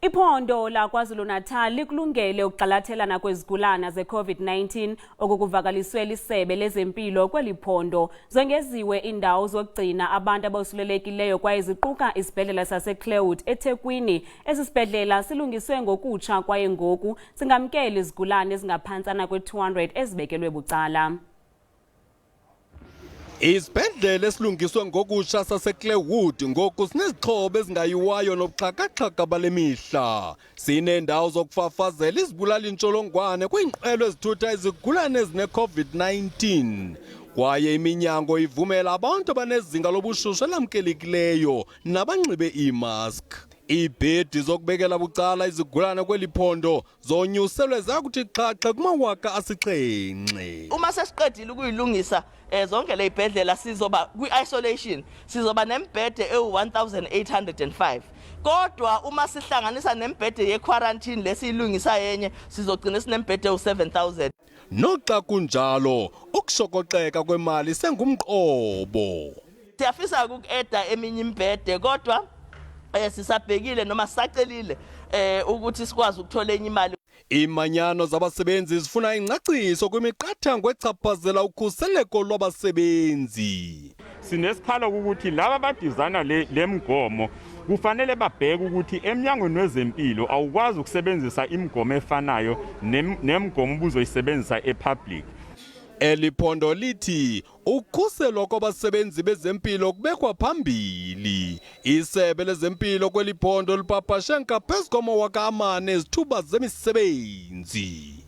Iphondo laKwaZulu-Natal likulungele ukugxalathelana kwezigulana ze-COVID-19 okukuvakaliswe lisebe lezempilo kweli phondo. Zongeziwe iindawo zokugcina abantu abosulelekileyo kwaye ziquka isibhedlela saseClairwood eThekwini. Esi sibhedlela silungiswe ngokutsha kwaye ngoku singamkela izigulane ezingaphantsana kwe-200 ezibekelwe bucala. Isibhedlele esilungiswe ngokutsha saseClairwood ngoku sinezixhobo ezingayiwayo nobuxhakaxhaka bale mihla. Sineendawo zokufafazela izibulali ntsholongwane kwiinqwelo ezithutha izigulane ezine-COVID-19. Kwaye iminyango ivumela abantu abanezinga lobushushu elamkelekileyo nabanxibe iimask. Iibhedi zokubekela bucala izigulane kweli phondo zonyuselwe zakuthi xhaxhe kumawaka 7. Uma sesiqedile ukuyilungisa zonke lezibhedlela sizoba kwi-isolation, sizoba nembhede ewu-1805, kodwa uma sihlanganisa nembhede ye-quarantine lesiyilungisa yenye, sizogcina sinembhede ewu-7000. Noxa kunjalo, ukushokoxeka kwemali sengumqobo. Siyafisa uku-eda eminye imibhede, kodwa sisabhekile noma sisacelile ukuthi sikwazi ukuthola enye imali. Iimanyano zabasebenzi zifuna ingcaciso kwimiqathango echaphazela ukhuseleko lwabasebenzi. Sinesikhalo ukuthi laba abadizayina le mgomo kufanele babheke ukuthi emnyangweni wezempilo awukwazi ukusebenzisa imigomo efanayo nemigomo ubuzoyisebenzisa epublic. Eli phondo lithi ukukhuselwa kwabasebenzi bezempilo kubekwa phambili. Isebe lezempilo kweli phondo lipapashe ngaphezu kwama-4,000 ezithuba zemisebenzi.